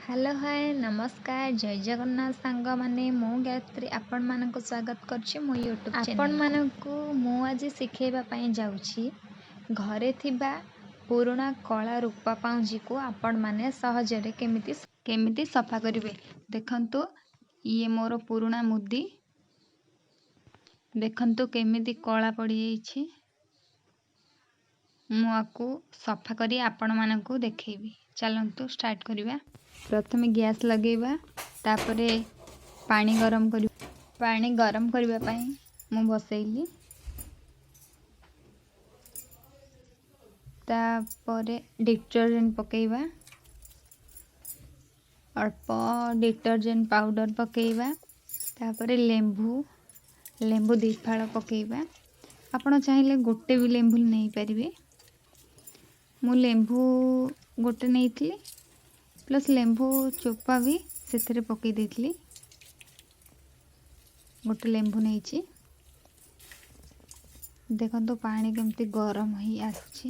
Hello, ହାଏ, ନମସ୍କାର, ଜୟ ଜଗନ୍ନାଥ ସାଙ୍ଗମାନେ। ମୁଁ ଗାୟତ୍ରୀ ଆପଣମାନଙ୍କୁ ସ୍ୱାଗତ କରୁଛି ମୋ ୟୁଟ୍ୟୁବ୍। ଆପଣମାନଙ୍କୁ ମୁଁ ଆଜି ଶିଖାଇବା ପାଇଁ ଯାଉଛି, ଘରେ ଥିବା ପୁରୁଣା କଳା ରୂପା ପାଉଁଜିକୁ ଆପଣମାନେ ସହଜରେ କେମିତି କେମିତି ସଫା କରିବେ। ଦେଖନ୍ତୁ, ଇଏ ମୋର ପୁରୁଣା ମୁଦି। ଦେଖନ୍ତୁ କେମିତି କଳା ପଡ଼ିଯାଇଛି। ମୁଁ ଆକୁ ସଫା କରି ଆପଣମାନଙ୍କୁ ଦେଖେଇବି। ଚାଲନ୍ତୁ ଷ୍ଟାର୍ଟ କରିବା। ପ୍ରଥମେ ଗ୍ୟାସ୍ ଲଗେଇବା, ତାପରେ ପାଣି ଗରମ କରିବା। ପାଣି ଗରମ କରିବା ପାଇଁ ମୁଁ ବସେଇଲି। ତାପରେ ଡିଟର୍ଜେଣ୍ଟ ପକାଇବା, ଅଳ୍ପ ଡିଟର୍ଜେଣ୍ଟ ପାଉଡ଼ର ପକାଇବା। ତାପରେ ଲେମ୍ବୁ, ଲେମ୍ବୁ 2 ଫାଳ ପକାଇବା। ଆପଣ ଚାହିଁଲେ ଗୋଟେ ବି ଲେମ୍ବୁ ନେଇପାରିବେ। ମୁଁ ଲେମ୍ବୁ ଗୋଟେ ନେଇଥିଲି, ପ୍ଲସ୍ ଲେମ୍ବୁ ଚୋପା ବି ସେଥିରେ ପକାଇ ଦେଇଥିଲି। ଗୋଟେ ଲେମ୍ବୁ ନେଇଛି। ଦେଖନ୍ତୁ ପାଣି କେମିତି ଗରମ ହେଇ ଆସୁଛି।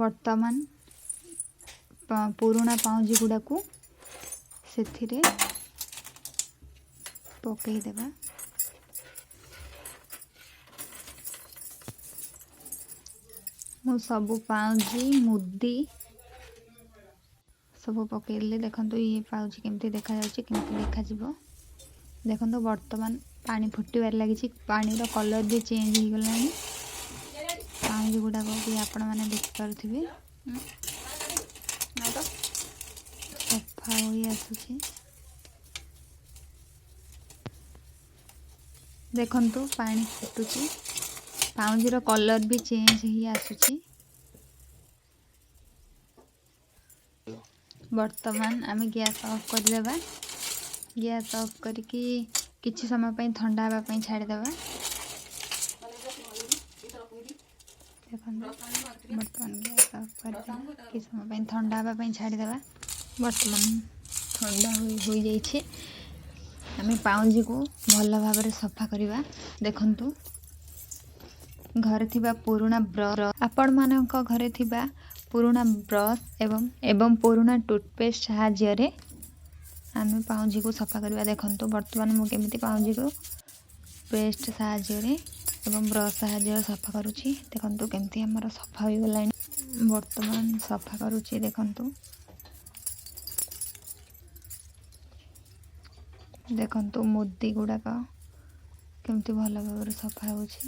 ବର୍ତ୍ତମାନ ପୁରୁଣା ପାଉଁଜି ଗୁଡ଼ାକୁ ସେଥିରେ ପକାଇଦେବା। ମୁଁ ସବୁ ପାଉଁଜି, ମୁଦି ସବୁ ପକାଇଦେଲି। ଦେଖନ୍ତୁ ଇଏ ପାଉଁଜି କେମିତି ଦେଖାଯାଉଛି, କେମିତି ଦେଖାଯିବ। ଦେଖନ୍ତୁ, ବର୍ତ୍ତମାନ ପାଣି ଫୁଟିବାରେ ଲାଗିଛି। ପାଣିର କଲର୍ ବି ଚେଞ୍ଜ ହେଇଗଲାଣି। ପାଉଁଜି ଗୁଡ଼ାକ ବି ଆପଣମାନେ ଦେଖିପାରୁଥିବେ, ସଫା ହୋଇ ଆସୁଛି। ଦେଖନ୍ତୁ, ପାଣି ଫୁଟୁଛି, ପାଉଁଜିର କଲର୍ ବି ଚେଞ୍ଜ ହେଇ ଆସୁଛି। ବର୍ତ୍ତମାନ ଆମେ ଗ୍ୟାସ୍ ଅଫ୍ କରିଦେବା। ଗ୍ୟାସ୍ ଅଫ୍ କରିକି କିଛି ସମୟ ପାଇଁ ଥଣ୍ଡା ହେବା ପାଇଁ ଛାଡ଼ିଦେବା। ଦେଖନ୍ତୁ, ବର୍ତ୍ତମାନ ଗ୍ୟାସ୍ ଅଫ୍ କରିଦେବା, କିଛି ସମୟ ପାଇଁ ଥଣ୍ଡା ହେବା ପାଇଁ ଛାଡ଼ିଦେବା। ବର୍ତ୍ତମାନ ଥଣ୍ଡା ହୋଇଯାଇଛି। ଆମେ ପାଉଁଜିକୁ ଭଲ ଭାବରେ ସଫା କରିବା। ଦେଖନ୍ତୁ, ଘରେ ଥିବା ପୁରୁଣା ବ୍ରସ୍, ଆପଣମାନଙ୍କ ଘରେ ଥିବା ପୁରୁଣା ବ୍ରସ୍ ଏବଂ ପୁରୁଣା ଟୁଥପେଷ୍ଟ ସାହାଯ୍ୟରେ ଆମେ ପାଉଁଜିକୁ ସଫା କରିବା। ଦେଖନ୍ତୁ, ବର୍ତ୍ତମାନ ମୁଁ କେମିତି ପାଉଁଜିକୁ ପେଷ୍ଟ ସାହାଯ୍ୟରେ ଏବଂ ବ୍ରସ୍ ସାହାଯ୍ୟରେ ସଫା କରୁଛି। ଦେଖନ୍ତୁ କେମିତି ଆମର ସଫା ହୋଇଗଲାଣି। ବର୍ତ୍ତମାନ ସଫା କରୁଛି। ଦେଖନ୍ତୁ, ଦେଖନ୍ତୁ, ମୁଦି ଗୁଡ଼ାକ କେମିତି ଭଲ ଭାବରେ ସଫା ହେଉଛି।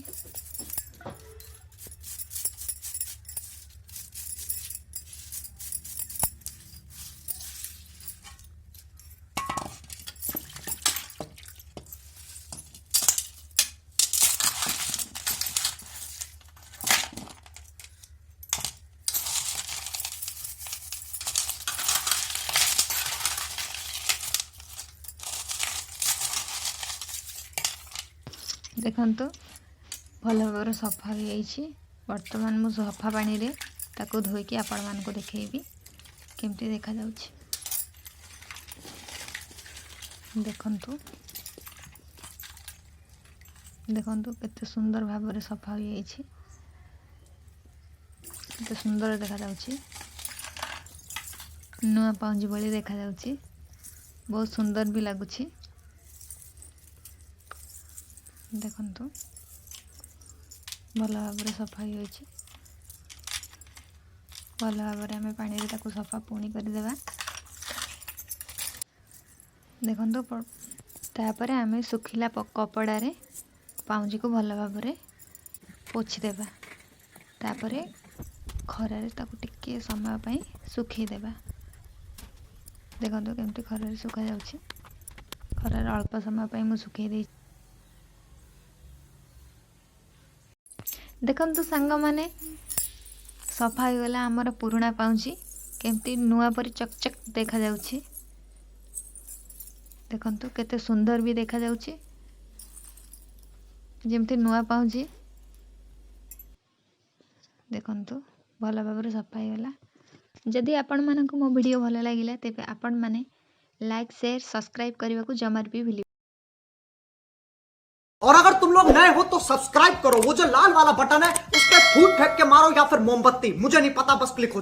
ଦେଖନ୍ତୁ, ଭଲ ଭାବରେ ସଫା ହୋଇଯାଇଛି। ବର୍ତ୍ତମାନ ମୁଁ ସଫା ପାଣିରେ ତାକୁ ଧୋଇକି ଆପଣମାନଙ୍କୁ ଦେଖେଇବି କେମିତି ଦେଖାଯାଉଛି। ଦେଖନ୍ତୁ, ଦେଖନ୍ତୁ, କେତେ ସୁନ୍ଦର ଭାବରେ ସଫା ହୋଇଯାଇଛି, କେତେ ସୁନ୍ଦର ଦେଖାଯାଉଛି। ନୂଆ ପାଉଁଜି ଭଳି ଦେଖାଯାଉଛି, ବହୁତ ସୁନ୍ଦର ବି ଲାଗୁଛି। ଦେଖନ୍ତୁ, ଭଲ ଭାବରେ ସଫା ହୋଇଯାଇଛି। ଭଲ ଭାବରେ ଆମେ ପାଣିରେ ତାକୁ ସଫା ପୁଣି କରିଦେବା। ଦେଖନ୍ତୁ, ତାପରେ ଆମେ ଶୁଖିଲା କପଡ଼ାରେ ପାଉଁଜିକୁ ଭଲ ଭାବରେ ପୋଛିଦେବା। ତାପରେ ଖରାରେ ତାକୁ ଟିକିଏ ସମୟ ପାଇଁ ଶୁଖେଇଦେବା। ଦେଖନ୍ତୁ କେମିତି ଖରାରେ ଶୁଖାଯାଉଛି। ଖରାରେ ଅଳ୍ପ ସମୟ ପାଇଁ ମୁଁ ଶୁଖେଇ ଦେଇଛି। ଦେଖନ୍ତୁ ସାଙ୍ଗମାନେ, ସଫା ହୋଇଗଲା ଆମର ପୁରୁଣା ପାଉଁଜି। କେମିତି ନୂଆ ପରି ଚକ୍ ଚକ୍ ଦେଖାଯାଉଛି। ଦେଖନ୍ତୁ, କେତେ ସୁନ୍ଦର ବି ଦେଖାଯାଉଛି, ଯେମିତି ନୂଆ ପାଉଁଜି। ଦେଖନ୍ତୁ, ଭଲ ଭାବରେ ସଫା ହେଇଗଲା। ଯଦି ଆପଣମାନଙ୍କୁ ମୋ ଭିଡ଼ିଓ ଭଲ ଲାଗିଲା, ତେବେ ଆପଣମାନେ ଲାଇକ୍, ସେୟାର, ସବସ୍କ୍ରାଇବ୍ କରିବାକୁ ଜମାରୁ ବି ଭୁଲିବେ और अगर तुम लोग नए हो तो सब्सक्राइब करो। वो जो लाल वाला बटन है, उस पर फूट फेंक के मारो या फिर मोमबत्ती, मुझे नहीं पता, बस क्लिक हो।